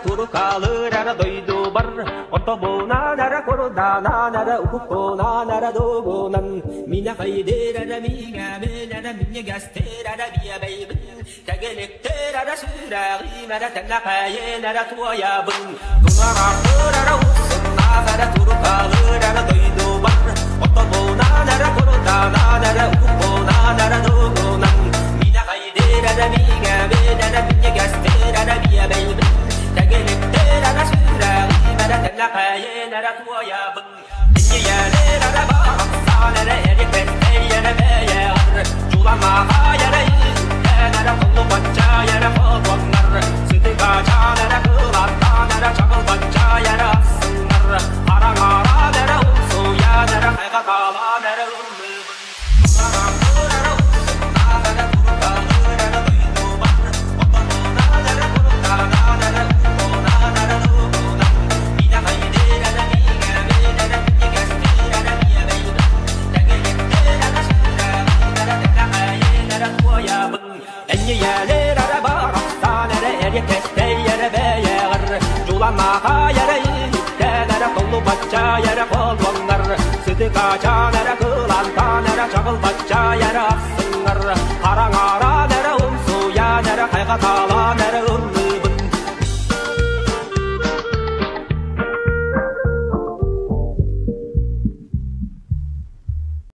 Турукалырара дойдубар Отобунанара курдананара укуппунанара дугунан Минэ хайдырара миҥэ минньигэстирара биэбэйбин Тэгиликтирара сүрэҕимэрэ тэнэхэйинэрэ туойабын Тунарахтырара уксуннаахара турукалырара дойдубар Отобунанара курдананара укуппунанара дугунан Минэ хайдырара миҥэ минньигэстирара биэбэйбин Тэгиликтирара сүрэҕимэрэ тэнэхэйинэрэ туойабын